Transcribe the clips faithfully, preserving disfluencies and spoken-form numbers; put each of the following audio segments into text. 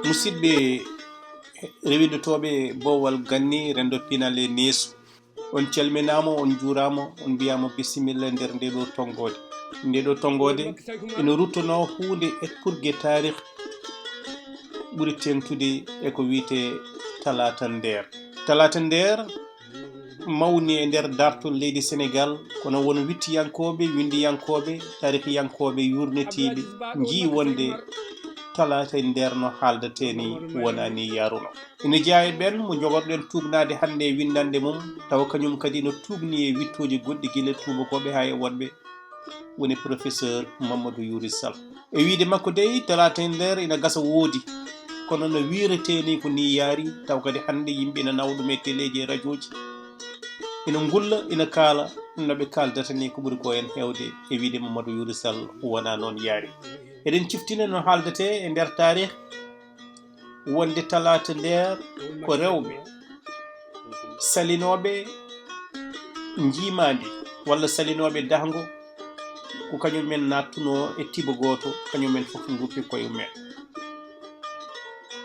Musidɓe rewindotooɓe boowal ganni, renndo pinal e neesu, on calminaama, on njuuraama, on mbiyaama bisimilla nder ndee ɗoo tonngoode. Ndee ɗoo tonngoode ina ruttonoo huunde e purge taarih ɓuri teeŋtude e ko wiyetee Talaata Ndeer. Talaata Ndeer mawni e nder daartol leydi Senegaal, kono won wittiyankooɓe, winndiyankooɓe, taarihiyankooɓe yuurnitiiɓe njii wonde Talaata Ndeer no haaldatee nii wonaa nii yaaruno. Ina jeyaa e ɓeen mo njogorɗen tuugnaade hannde e winndanɗe mum, tawa kañum kadi ina tuugnii e wiɗtooji goɗɗi gila tuubakooɓe haa e woɗɓe, woni professeur Mamadou Youri Sall. E wiyde makko dey, Talaata Ndeer ina gasa woodi, kono no wiyretee nii ko nii yaari, tawa kadi hannde yimɓe ina nawa ɗum e teleeji e rajooji, ina ngulla, ina kaala, no ɓe kaaldata nii ko ɓuri ko heen heewde e wiyde Mamadou Youri Sall wonaa noon yaari. Eɗen ciftina no haaldatee e nder taarih wonde Talaata Ndeer ko rewɓe salinooɓe njiimaandi walla salinooɓe dahngo, ko kañum en naattunoo e tiibo gooto, kañum en fof nduppi koye mum en.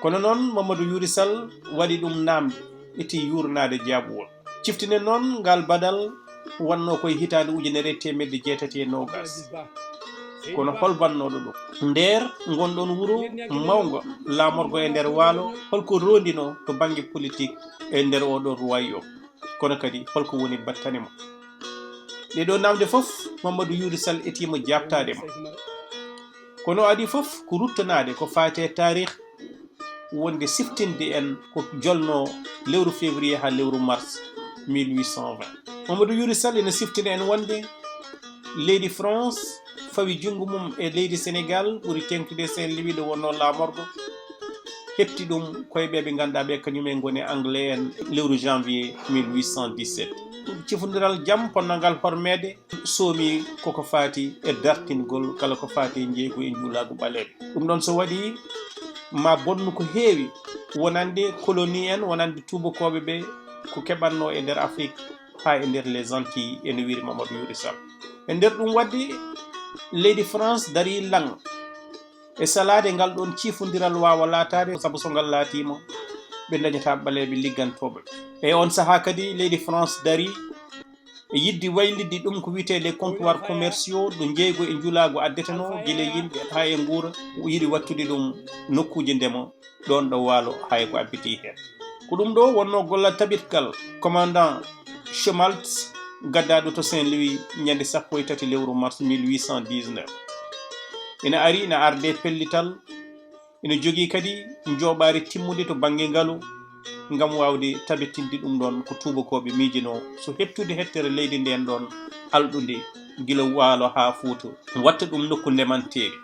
Kono noon, Mamadou Youri Sall waɗi ɗum naamnde, eti yuurnaade jaabuwol. Ciftinen noon ngal baɗal wonnoo koye hitaande ujunere e teemedde jeetati e noogaas. Kono hol bannooɗo ɗum? Ndeer, ngonɗon wuro mawngo, laamorgo e nder waalo, holko roondinoo to bannge politik e nder oo ɗoo royaume? Kono kadi, holko woni battane mo? Ɗee ɗoo naamnde fof, Mamadou Youri Sall etiima jaabtaade mo. Kono o adii fof ko ruttanaade ko faati e taarih, wonde siftinde en ko jolnoo lewru février haa lewru mars mille huit cent vingt. Mamadou Youri Sall ina siftina en wonde leydi France fawi junngo mum e leydi Senegaal, ɓuri teeŋtude Saint-Louis ɗo wonnoo laamorgo, heɓti ɗum koye ɓe ɓe ngannduɗaa ɓe kañum en ngoni Anglais en lewru janvier mille huit cent dix-sept. Cifondiral jam, ponnangal hormeede, soomi koko faati e dartingol kala ko faati e njeeygu e njulaagu ɓaleeɓe. Ɗum ɗoon so waɗii, ma bonnu ko heewi wonande colonie en, wonande tuubakooɓe ɓe ko keɓatnoo e nder Afrik haa e nder les Antilles, ene wiyri Mamadou Youri Sall. E nder ɗum waɗde, leydi France darii laŋ e salaade ngal ɗoon ciifondiral waawa laataade, sabu so ngal laatiima, ɓe ndañataa ɓaleeɓe liggantooɓe. E oon sahaa kadi, leydi France darii e yiɗde waylitde ɗum ko wiyetee les comptoirs commerciaux, ɗo njeeygu e njulaagu addetenoo, gila e yimɓe haa e nguura, yiɗi waɗtude ɗum nokkuuje ndema, ɗoon ɗo waalo hay ko abbitii heen. Ko ɗum ɗo wonnoo gollal tabitgal commandant Schmaltz, gaddaaɗo to Saint-Louis ñande sappo e tati lewru mars mille huit cent dix-neuf. Ina ari, ina arde pellital, ina jogii kadi njooɓaari timmude to bannge ngalu, ngam waawde tabitinde ɗum ɗoon ko tuubakooɓe miijinoo so heɓtude hettere leydi ndeen ɗoon alɗunde, gila waalo haa Fuuta, watta ɗum nokku ndemanteeri.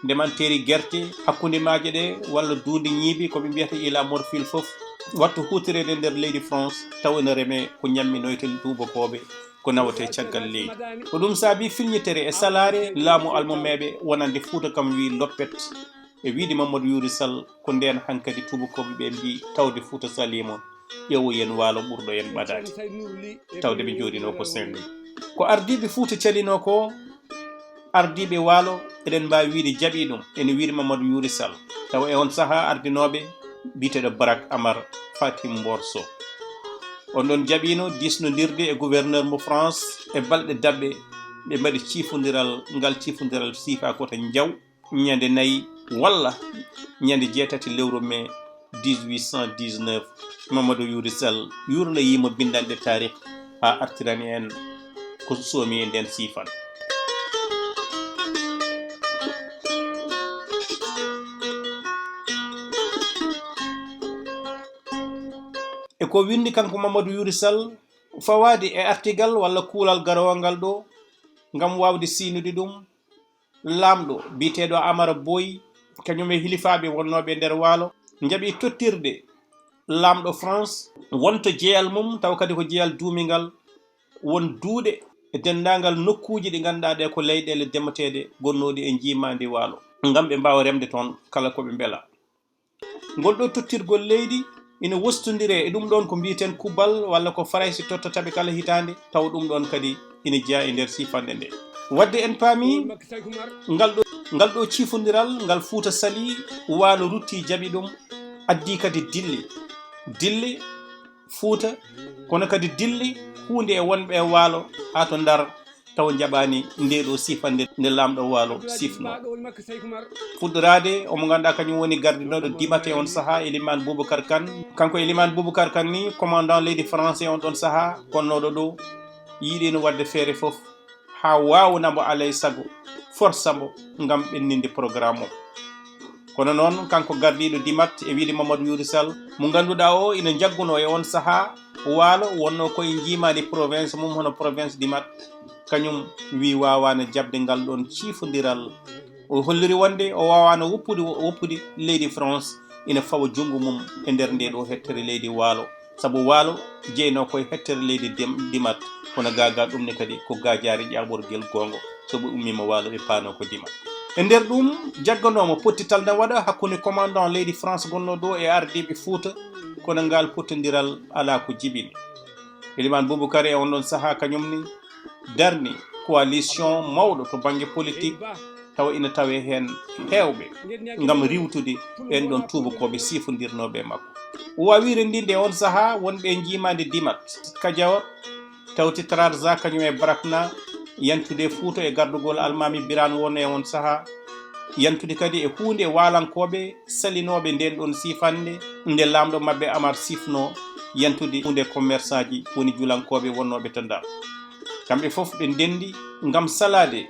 Ndemanteeri gerte, hakkunde maaje ɗe, walla duunde ñiibi, ko ɓe mbiyata île à morphil fof, watta huutoreede nder leydi France, tawa ene remee ko ñamminoyta tuubakooɓe, ko nawetee caggal leydi. Ko ɗum saabi filñitere e salaare laamu almameeɓe wonande Fuuta kam wii loppet. E wiyde Mamadou Youri Sall, ko ndeen hankadi tuubakooɓe ɓe mbii tawde Fuuta saliima, ƴeewoyen waalo ɓurɗo en ɓadaade, tawde ɓe njooɗinoo ko Saint-Louis. Ko ardiiɓe Fuuta calinoo ko, ardiiɓe waalo, eɗen mbaawi wiyde jaɓii ɗum, ene wiyri Mamadou Youri Sall. Tawa e oon sahaa ardinooɓe biyeteeɗo Barak Amar Fatim Mboor Sow. On ɗoon jaɓiino diisnondirde e gouverneur mo France e balɗe daɓɓe, ɓe mbaɗi ciifondiral, ngal ciifondiral siifaa ko to Njaw, ñande nayi walla ñande jeetati lewru mee dix-huit cent dix-neuf. Mamadou Youri Sall yuurnayiima binndanɗe taarih haa artirani en ko soomi e ndeen siifan. E ko winndi kanko Mamadou Youri Sall, fawaade e artigal walla kuulal garowangal ɗo, ngam waawde siynude ɗum, laamɗo biyeteeɗo Amara Boy, kañum e hilifaaɓe wonnooɓe e nder waalo, njaɓi tottirde laamɗo France, wonto jeyal mum, tawa kadi ko jeyal duumingal, won duuɗe e denndaangal nokkuuji ɗi ngannduɗaa ɗe ko leyɗeele ndemateeɗe gonnooɗe e njiimaandi waalo, ngam ɓe mbaawa remde toon kala ko ɓe mbela. Ngol ɗo tottirgol leydi ina wostondire e ɗum ɗoon ko mbiyeten kubal, walla ko Farayse tottata ɓe kala hitaande, tawa ɗum ɗoon kadi ina jeyaa e nder siifanɗe nde. Wadde en paami ngal ɗo, ngal ɗo ciifondiral ngal Fuuta sali, Waalo rutti jaɓi ɗum, addi kadi dille, dille Fuuta, kono kadi dille huunde e wonɓe e Waalo haa to Ndar, taw njaɓaani nde ɗo siifande nde laamɗo Waalo siifno. Fuɗɗoraade omo ngannduɗaa kañum woni gardinooɗo Dimat e on sahaa, Eliman Boubacar Kane. Kanko Eliman Boubacar Kane ni, commandant leydi France e on ɗon sahaa, konnooɗo ɗo, yiɗino waɗde feere fof haa waawna mo alay sago, forsa mo ngam ɓenninde programme o. Kono noon, kanko gardiiɗo Dimat e wiyde Mamadou Youri Sall, mo ngannduɗaa o ina njaggunoo e on sahaa, Waalo wonnoo koye njiimaandi province mum, hono province Dimat, kañum wi waawaano jaɓde ngal ɗoon ciifondiral. O holliri wonde o waawaano woppude, woppude leydi France ina fawa junngo mum e nder nde ɗo hettere leydi Waalo. Sabu Waalo jeynoo koye hettere leydi Dim-, Dimat, kono gaa gaa ɗum ne kadi ko gaajaari ƴaaɓorgel goonga. So ɓe ummiima Waalo, ɓe paanoo ko Dimat. E nder ɗum, jagganoo mo, pottital na waɗa hakkunde commandant leydi France gonnoo ɗo e ardiiɓe Fuuta, kono ngal pottondiral alaa ko jibini. Eliman Boubacar e on ɗon sahaa kañum ne darni coalition mawɗo to bannge politique, tawa ina tawee heen heewɓe ngam riiwtude ɓeen ɗoon tuubakooɓe siifondirnooɓe e makko. O waawii renndinde e on sahaa wonɓe e njiimaandi Dimat, Kajoor, tawti Trarza kañum e Brakna, yantude e Fuuta e gardugol Almaami Biraan won e on sahaa, yantude kadi e huunde waalankooɓe salinooɓe ndeen ɗoon siifannde nde laamɗo maɓɓe Amar siifnoo, yantude huunde commerçant ji woni julankooɓe wonnooɓe to Ndar. Kamɓe fof ɓe ndenndi ngam salaade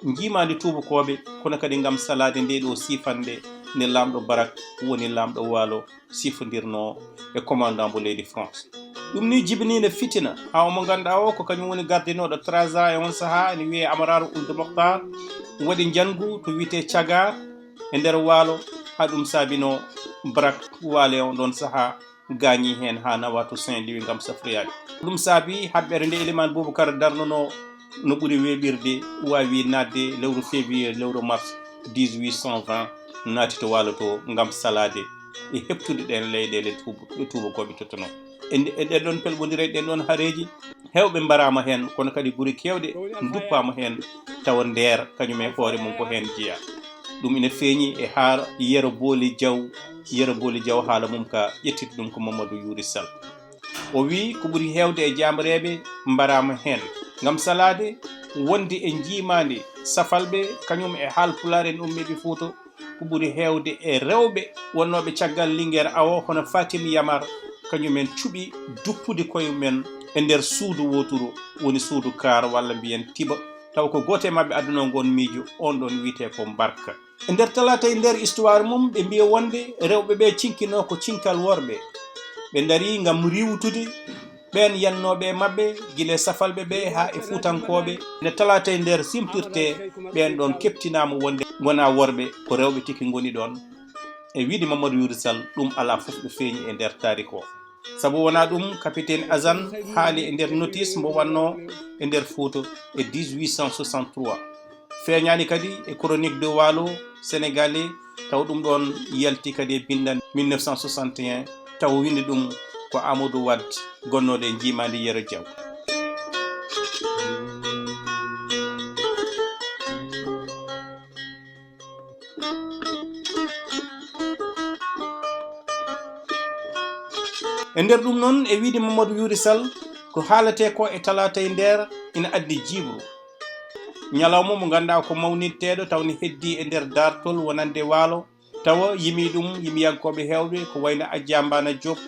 njiimaandi tuubakooɓe, kono kadi ngam salaade nde ɗo siifannde nde laamɗo Barak woni laamɗo Waalo siifondirnoo e commandant mbo leydi France. Ɗum ni jibiniino fitina haa omo ngannduɗaa o ko kañum woni gardinooɗo Trarza e on sahaa, ene wiyee Amaraar Ould Mokhtar, waɗi njanngu to wiyetee Cagar e nder Waalo, haa ɗum saabinoo Barak Waalo e on ɗoon sahaa gaañii heen haa nawaa to Saint-Louis ngam safroyaade. Ɗum saabi haɓɓere nde Eliman Boubacar darnunoo no ɓuri weeɓirde, waawi naatde lewru février, lewru mars dix-huit cent vingt, naati to Waalo to ngam salaade e heɓtude ɗeen leyɗeele tuubu-, ɗe tuubakooɓe tottunoo. E nde-, e ɗeen ɗoon pelɓondire, ɗeen ɗoon hareeji, heewɓe mbaraama heen, kono kadi guri keewɗe nduppaama heen, tawa Ndeer kañum e hoore mum ko heen jeyaa. Ɗum ina feeñi e haala Yero Booli Jaw, Yero Booli Jaw haala mum ka ƴettiti ɗum ko Mamadou Youri Sall. O wii ko ɓuri heewde e jaamreeɓe mbaraama heen. Ngam salaade wonde e njiimaandi safalɓe, kañum e Haalpulaar en ummiiɓe Fuuta, ko ɓuri heewde e rewɓe wonnooɓe caggal Lingeer Awo, hono Fatim Yamar, kañum en cuɓi duppude koye mum en e nder suudu wooturu, woni suudu kaar walla mbiyen tiba, tawa ko gooto e maɓɓe adduno ngoon miijo, oon ɗoon wiyetee ko Mbarka. E nder talaata e nder histoire mum, ɓe mbiya wonde rewɓe ɓe cinkinoo ko cinkal worɓe. Ɓe ndarii ngam riiwtude ɓeen yannooɓe e maɓɓe, gila e safalɓe ɓe haa e fuutankooɓe. Nde talaata e nder simtirtee, ɓeen ɗoon keɓtinaama wonde ngonaa worɓe, ko rewɓe tigi ngoni ɗoon. E wiyde Mamadou Youri Sall, ɗum alaa fof ɗo feeñi e nder taariik o. Sabu wonaa ɗum, Capitaine Azan haali e nder notice mbo wannoo e nder Fuuta e dix-huit cent soixante-trois. Feeñaani kadi e Chronique de Waalo Sénégalais, taw ɗum ɗoon yalti kadi e binndannde mille neuf cent soixante et un, taw winndi ɗum ko Amadou Wade, gonnooɗo e njiimaandi Yero Diaw. E nder ɗum noon, e wiyde Mamadou Youri Sall, ko haaletee ko e talaata e nder ina addi jiiɓru. Ñalawma mo ngannduɗaa ko mawnitteeɗo, taw ne heddii e nder daartol wonande Waalo, tawa yimi ɗum yimiyankooɓe heewɓe, ko wayno Adja Mbana Diop.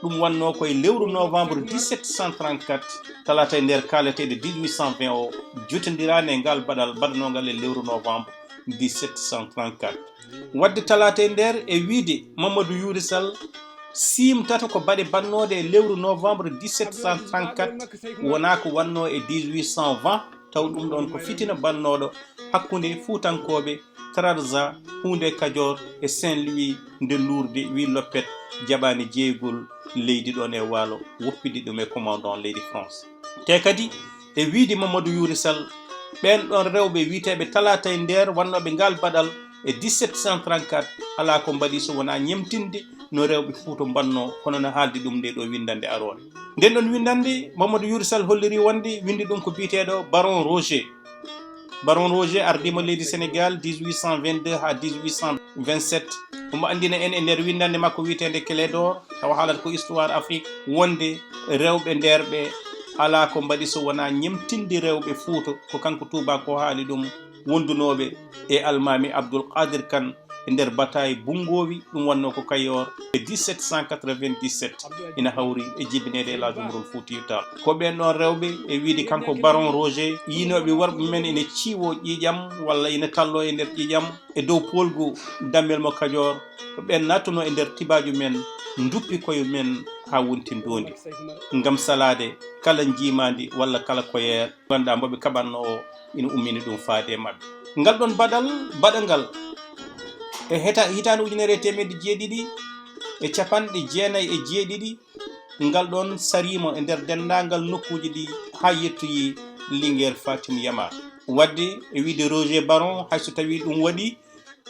Ɗum wannoo ko e lewru novembre dix-sept cent trente-quatre, talaata e nder kaalateeɗo dix-huit cent vingt o, jotondiraani e ngal baɗal baɗanoongal e lewru novembre dix-sept cent trente-quatre. Wadde talaata e nder, e wiyde Mamadou Youri Sall, siimtata ko baɗe bannooɗe e lewru novembre dix-sept cent trente-quatre, wonaa ko wannoo e dix-huit cent vingt, taw ɗum ɗoon ko fitina bannooɗo hakkunde Fuutankooɓe, Trarza, Huunde Kajoor e Saint-Louis, nde luurde wii loppet, jaɓaani jeygol leydi ɗoon e Waalo, woppidi ɗum e commandant leydi France. Te kadi, e wiyde Mamadou Youri Sall, ɓeen ɗoon rewɓe wiyeteeɓe talaata e nder wannooɓe ngal baɗal e dix-sept cent trente-quatre, alaa ko mbaɗi so wonaa ñemtinde no rewɓe Fuuta mbannoo, kono no haaldi ɗum nde ɗo winndannde aroore. Nden ɗon winndannde, Mamadou Youri Sall holliri wonde winndi ɗum ko biyeteeɗo Baron Roger. Baron Roger ardiima leydi Sénégal dix-huit cent vingt-deux haa dix-huit cent vingt-sept. Omo anndina en e nder winndannde makko wiyeteende Clédor, tawa haalata ko histoire Afrique, wonde rewɓe nder ɓe alaa ko mbaɗi so wonaa ñemtinde rewɓe Fuuta, ko kanko tuubako haali ɗum, wondunooɓe e Almaami Abdul Qadir Kan e nder bataille Bungowi, ɗum wonno ko Kayor e dix-sept cent quatre-vingt-dix-sept, ina hawri e jibineede El Hadj Umarul Fuutiyu Taal. Ko ɓeen ɗoon rewɓe, e wiide kanko Baron Roger, yinooɓe worɓe men ina ciiwo ƴiiƴam walla ina tallo e nder ƴiiƴam e dow poolgu dammel mo Kajoor, ko ɓeen naattuno e nder tibaaju men, nduppi koye men haa wonti ndoondi, ngam salaade kala njiimaandi walla kala koyeer, ngannduɗaa mbo ɓe kaɓatno o ina ummini ɗum faade e maɓɓe. Ngal ɗoon baɗal, baɗangal e heta-, hitaande ujunere e teemedde jeeɗiɗi e capanɗe jeenayi e jeeɗiɗi, ngal ɗoon sariima e nder denndaangal nokkuuji ɗi haa yettoyi Linguère Fatim Yamar. Waɗde e wiide Roger Baron, hay so tawii ɗum waɗi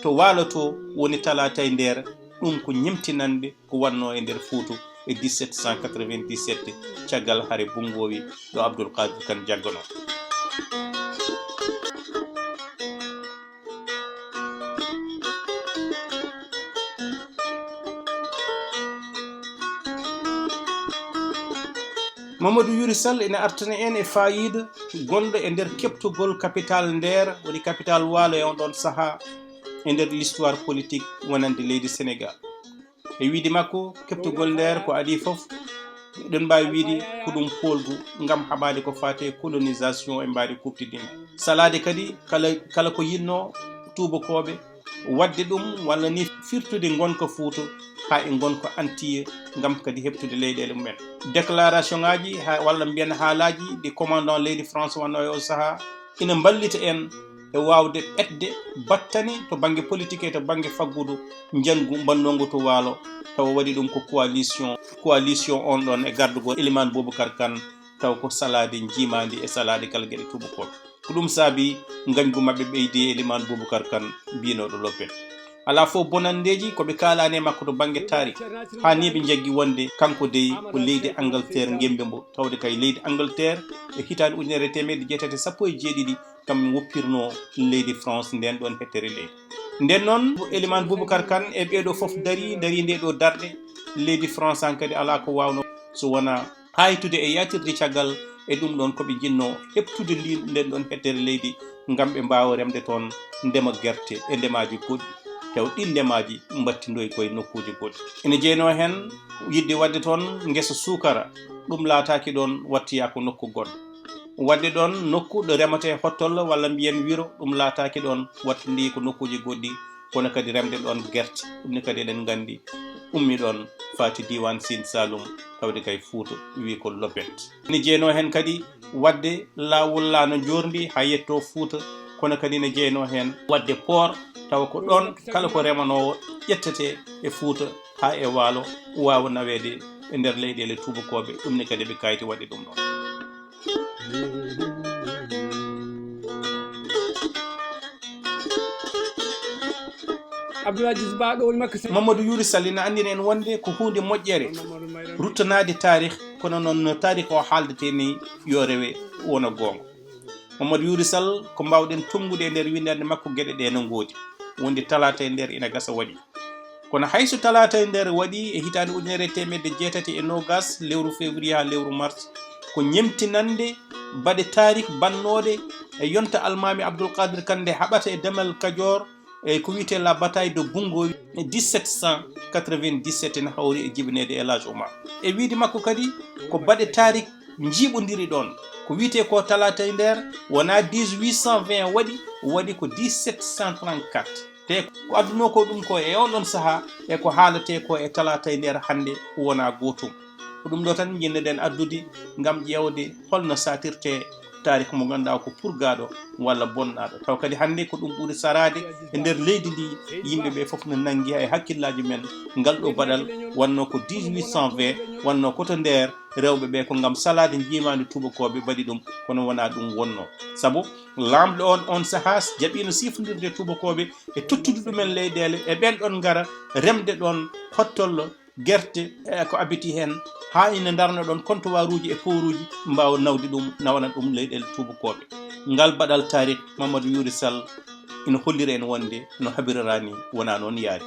to Waalo to woni talaata e nder, ɗum ko ñemtinannde ko waɗno e nder Fuuta e dix-sept cent quatre-vingt-dix-sept, caggal hare Bungowi ɗo Abdul Qadir Kan jagganoo. Mamadou Yuri Sall ina artana en e faayiida gonɗo e nder keɓtugol capital nder, woni capital Waalo e on ɗon sahaa e nder l'histoire politique wonande leydi Sénégal. E wiide makko, keɓtugol nder ko adii fof, eɗen mbaawi wiide ko ɗum poolgu ngam haɓaade ko faati e colonisation e mbaadi kuuɓtidinndi. Salaade kadi kala, kala ko yiɗno tuubakooɓe waɗde ɗum walla ni firtude ngonka Fuuta haa e ngonka Antiye ngam kadi heɓtude leyɗeele mumen. Déclaration ŋaaji haa, walla mbiyen haalaaji ɗi commandant leydi France waɗno e o sahaa ina mballita en e waawde ɓetde battane to bannge politique e to bannge faggudu njanngu mbannongu to Waalo, tawa waɗi ɗum ko coalition, coalition on ɗon e gardugol Elimane Boubacar Kane, tawa ko salaade njiimaandi e salaade kala geɗe tuubakooɓe. Ko ɗum saabi ngañgu maɓɓe ɓeydi e Elimane Boubacar Kane mbiyinooɗo Loppet. Alaa fof bonanndeeji ko ɓe kaalaani e makko to bannge taarikh, haa nii ɓe njaggi wonde kanko dey ko leydi Angleterre ngembi mbo, tawde kay leydi Angleterre e hitaande ujunere e teemedde jeetati e sappo e jeeɗiɗi kam woppirno leydi France ndeen ɗoon hettere leydi. Ndeen noon, Elimane Boubacar Kane e ɓee ɗoo fof darii, darii ndee ɗoo darnde, leydi France hankadi alaa ko waawnoo so wonaa haytude e yaatirde caggal e ɗum ɗoon ko ɓe njiɗnoo heɓtude ndin, ndeen ɗoon hettere leydi ngam ɓe mbaawa remde toon, ndema gerte e ndemaaji goɗɗi, tawa ɗiin ndemaaji mbattindoyi koye nokkuuji goɗɗi. Ina jeynoo heen yiɗde waɗde toon ngesa suukara, ɗum laataaki ɗoon, wattoyaa ko nokku goɗɗo. Waɗde ɗoon nokku ɗo remetee hottollo walla mbiyen wiro, ɗum laataaki ɗoon, wattondii ko nokkuuji goɗɗi, kono kadi remde ɗoon gerte, ɗum ne kadi eɗen nganndi ummi ɗoon faati diiwaan Siin Saalum, tawde kay Fuuta wii ko Loppet. Ina jeynoo heen kadi waɗde laawol laana njoorndi haa yettoo Fuuta, kono kadi ina jeynoo heen waɗde port, tawa ko ɗoon kala ko remanoowo ƴettetee e Fuuta haa e Waalo, waawa naweede e nder leyɗeele tuubakooɓe, ɗum ne kadi ɓe kaayti waɗde ɗum ɗoon. Abdoul Aziz Ba ɗo woni makko. Mamadou Yuri Sall ina anndina en wonde ko huunde moƴƴere ruttanaade taarikh, kono noon no taarikh o haaldetee ni yo rewe wona goonga. Mamadou Yuri Sall ko mbaawɗen tonngude e nder winndannde makko geɗe ɗe no ngoodi. Wonde talaata e nder ina gasa waɗi. Kono hay so talaata e nder waɗi e hitaande ujunere e teemedde jeetati e noogas, lewru février haa lewru mars, ko ñemtinannde baɗe taarikh bannooɗe e yonta Almaami Abdul Qadir Kane nde haɓata e Damal Kajoor, e ko wiyetee la bataille de Bungo e dix-sept cent quatre-vingt-dix-sept, ene hawri e jibineede El Hadj Omar. E wiide makko kadi, ko baɗe taarikh njiiɓondiri ɗoon. Ko wiyetee ko talaata e nder, wonaa dix-huit cent vingt waɗi, waɗi ko dix-sept cent trente-quatre. Te ko addunoo ko ɗum ko e on ɗon sahaa e ko haaletee ko e talaata e nder hannde wonaa gootum. Ko ɗum ɗo tan njiɗnoɗen addude ngam ƴeewde holno saatirtee taarikh mo ngannduɗaa ko purgaaɗo walla bonnaaɗo. Taw kadi hannde ko ɗum ɓuri saraade e nder leydi ndi, yimɓe ɓe fof no nanngi e hakkillaaji men ngal ɗo baɗal, wonno ko dix-huit cent vingt, wonno ko to nder rewɓe ɓe ko ngam salaade njiimaandi tuubakooɓe mbaɗi ɗum, kono wonaa ɗum wonno. Sabu laamɗo on, on sahaa jaɓiino sifondirde tuubakooɓe e tottude ɗumen leyɗeele, e ɓen ɗon ngara remde ɗon hottollo, gerte, e ko abiti heen, haa ina ndarna ɗon kontowaruuji e pooruuji, mbaawa nawde ɗum, nawana ɗum leyɗeele tuubakooɓe. Ngal baɗal tarik Mamadou Yuri Sall ina hollira en wonde no habiriraani wonaa noon yaari.